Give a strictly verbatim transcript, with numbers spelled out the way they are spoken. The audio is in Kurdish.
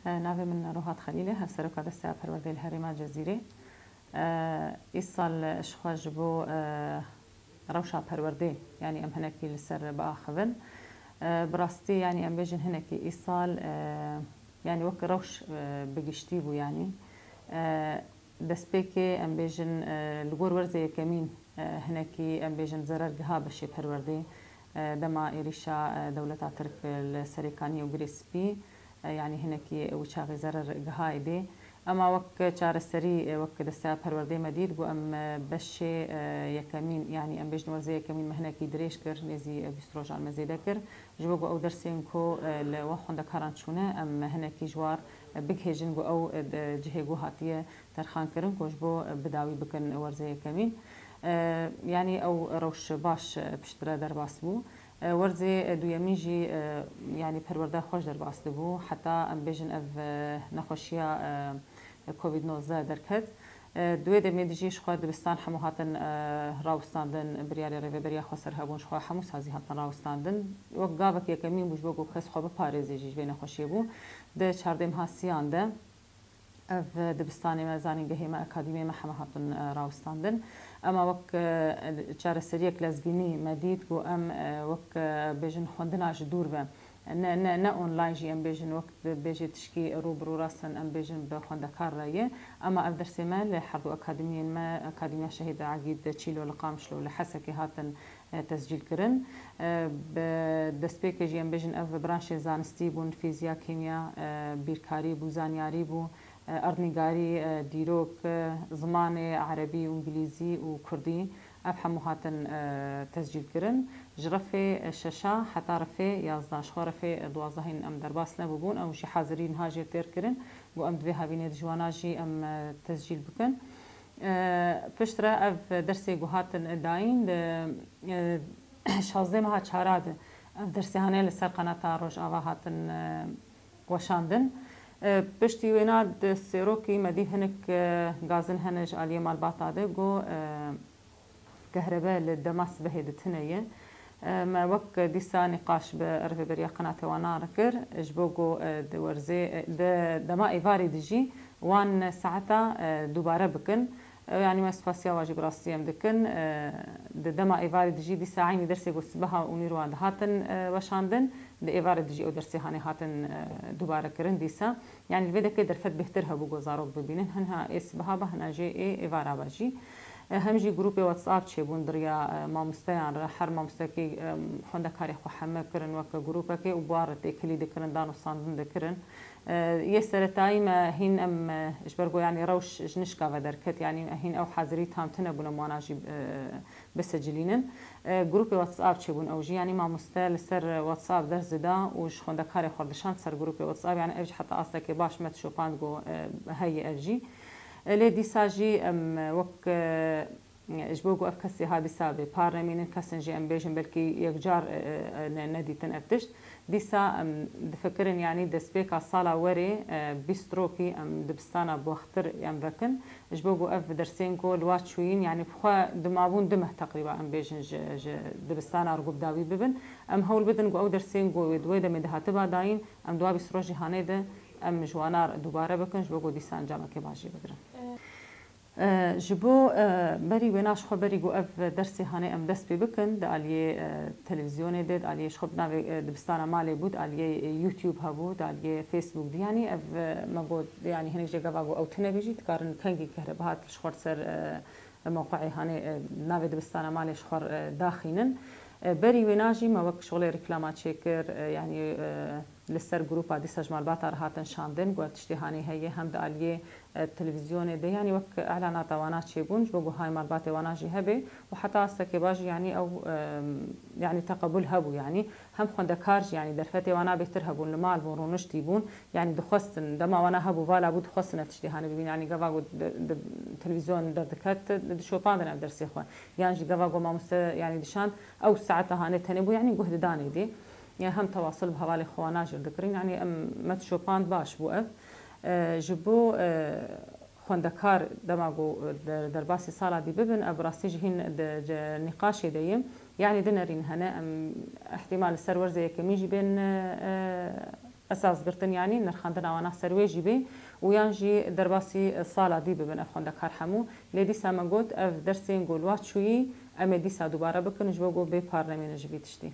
Navê min Rohat Xelîl e, hevseroka Desteya Perwerdê li herêma Cezîrê. Îsal ji xwe ji bo rewşa perwerdê, yanî em hinekî li ser biaxivin. Bi rastî, yanî em bêjin hinekî îsal, yanî wek rewş bi giştî bû, yanî destpêkê em bêjin li gor werzê yekemîn, hinekî em bêjin zerergiha beşê perwerdê, dema êrîşa dewleta Tirk li Serêkaniyê û Girê Spî, yanî hinekî wî çaxê zerer gihayê dê. Ema wek çareserî, wek Desteya Perwerdê me dît, got em beşê yekemîn, yanî em bêjin werzê yekemîn me hinekî dirêj kir, nêzî bîst rojan me zêde kir. Ji bo ku ew dersên ku li wan xwendekaran çûne, em hinekî ji war bigihêjin ku ew cihê ku hatiye terxankirin, ku ji bo bi dawî bikin werzê yekemîn. Yanî ew rewş baş piştre derbas bû. Werzê duyemîn jî, yanî perwerde xweş derbas dibû. Heta em bêjin ev nexweşiya covid nozdeh derket. Di wê demê de jî ji xwe dibistan hemû hatin rawistandin, biryarê Rêveberiya Xweser hebûn, ji xwe hemû sazî hatin rawistandin. Wek gavek yekemîn bû ji bo ku kes xwe biparêzê jî ji vê nexweşiyê bû. Di çardê meha siyan de ev dibistanê me, zanîngehê me, akademiyê me heme hatin rawistandin. Ema wek çareseriyek lezgînî me dît, got em wek bêjin xwendina ji dûr ve, ne, ne, ne online jî em bêjin, wek dibêjê tişkî rû bi rû rast in, em bêjin bi xwendekar re ye. Ema ev dersê me li herdu akademiyên me, Akademiya Şehîd Egîd Çîlo li Qamişlo û li Hesekê hatin, e, tescîl kirin. E, bi destpêkê jî em bêjin ev branşên zanistî bûn, fîziya, kîmya, e, bîrkarî bû, zanyarî bû, e, erdnîgarî, e, dîrok, e, zimanê erebî û îngilîzî û kurdî. Ev hemû hatin, e, tescîl kirin. Ji refê, e, şeşa heta refê yazda, ji xwe refê, e, duwazdehîn em derbas nebûbûn. Ew jî hazirî niha jê têr kirin. Got em di vê havînê de ji wana jî em, e, tescîl bikin. E, piştre ev dersê ku hatin dayîn, di, e, şazdeh meha çara de ev dersê hane li ser qenata Rojava hatin, e, weşandin. E, piştî wêna di Sêrokî me dî hinek, e, gazin hene ji aliyê malbata de, got, e, kehrebe li dema sibehê de tune ye. E, me wek dîsa nîqaş bi rêveberiya qenatê wana re kir, ji bo ku, e, di werzê, e, di dema êvarê de jî wan saeta, e, dubare bikin. E, yanî me spasiya wa jî bi rastî em dikin. E, di dema êvarê de jî dîsa eynî dersê ku sibeha û nîrwa dihatin, e, weşandin, di êvarê de jî ew dersê hanê hatin, e, dubare kirin dîsa. Yanî li vê dekê derfet bêhtir hebû ku zarok bibînin. Hin ha ê sibeha be, hin a jê ê êvara be jî. E, hem jî grûpê WhatsApp çêbûn di riya, e, mamosteyan re. Her mamostekî, e, xwendekarê xwe heme kirin weke grûpekê û bi wan re têkilî dikirin, danûstandin dikirin. E, yê seretayî me hîn em, e, ji ber ku yanî rewş ji nişka ve derket, yanî hîn ew hazirî tam tune bûn em wana jî, e, bisicilînin. E, grûpê WhatsApp çêbûn ew jî, yanî mamoste li ser WhatsApp ders dida û ji xwendekarê xwe dişand ser grûpê WhatsApp, yanî ev jî heta astekê baş me dişopand ku, e, heye ev jî. E, lê dîsa jî em wek, e, ji bo ku ev kesê ha dîsa bê par nemînin, kesin jî em bêjin belkî yekcar, e, e, ne-, nedîtin ev tişt. Dîsa em difikirin, yanî destpêka sala werê, e, bîst rokî em dibistana bi wextir em vekin. Ji bo ku ev dersên ku li wa çûyîn, yanî bi xwe dimabûn du meh teqrîba em bêjin ji, ji dibistana re ku bi dawî bibin. Em hewl bidin ku ew dersên ku di wê demê de hatiba dayîn, em di wa bîst rojî hanê de em ji wana re dubare bikin, ji bo ku dîsa encamekê baş jê bigirin. E, ji bo, e, berî wêna ji xwe berî ku ev dersê hanê em dest pê bikin, di aliyê, e, televîzyonê de, di aliyê ji xwe bi navê, e, dibistana malê bû, di aliyê, e, YouTube hebû, di aliyê Facebook de. Yanî ev, e, me got, yanî hinek jê gava ku ew tune bê jî, dikarin kengî kehrebehat ji xwe ser, e, mewqeê hanê, e, navê dibistana malê ji xwe, e, daxînin. E, berî wêna jî me wek şixulê reklama çêkir, e, yanî, e, li ser grûpa dîsa ji malbata re hatin şandin, ku ev tiştê hanê heye, hem di aliyê, e, televîzyonê de, yanî wek elanata wana çêbûn, ji bo ku hay malbatê wana jî hebe û heta astekê baş jî, yanî ew, e, yanî teqebul hebû, yanî hem xwendekar jî, yanî derfetê wana bêhtir hebûn, li mal bûn, rûniştî bûn, yanî dixwestin, dema wana hebû, vala bû, dixwestin ev tiştê hanê bibîn, yanî gava ku di, di televîzyon derdiket, dişopandin ev dersê xwe. Yan jî gava ku mamoste, yanî dişand, ew saeta hanê tenê bû, yanî guh didanê dê. Yanî hem tewasil bi hevalê xwe wana jî dikirin, yanî em me dişopand, baş bû ev. E, ji bo, e, xwendekar dema ku, e, der-, derbasî sala dî bibin, ev bi rastî jî hîn di, di nîqaşê de ye. Yanî du nerîn hene, em îhtîmal li ser werzê yekemîn jî bên, e, esas girtin, yanî nirxandina wana ser wê jî bê û yan jî derbasî sala dî bibin ev xwendekar hemû. Lê dîsa me got, ev dersên ku li wa çûyî, em ê dîsa dubare bikin, ji bo ku bê par nemînin ji vî tiştî.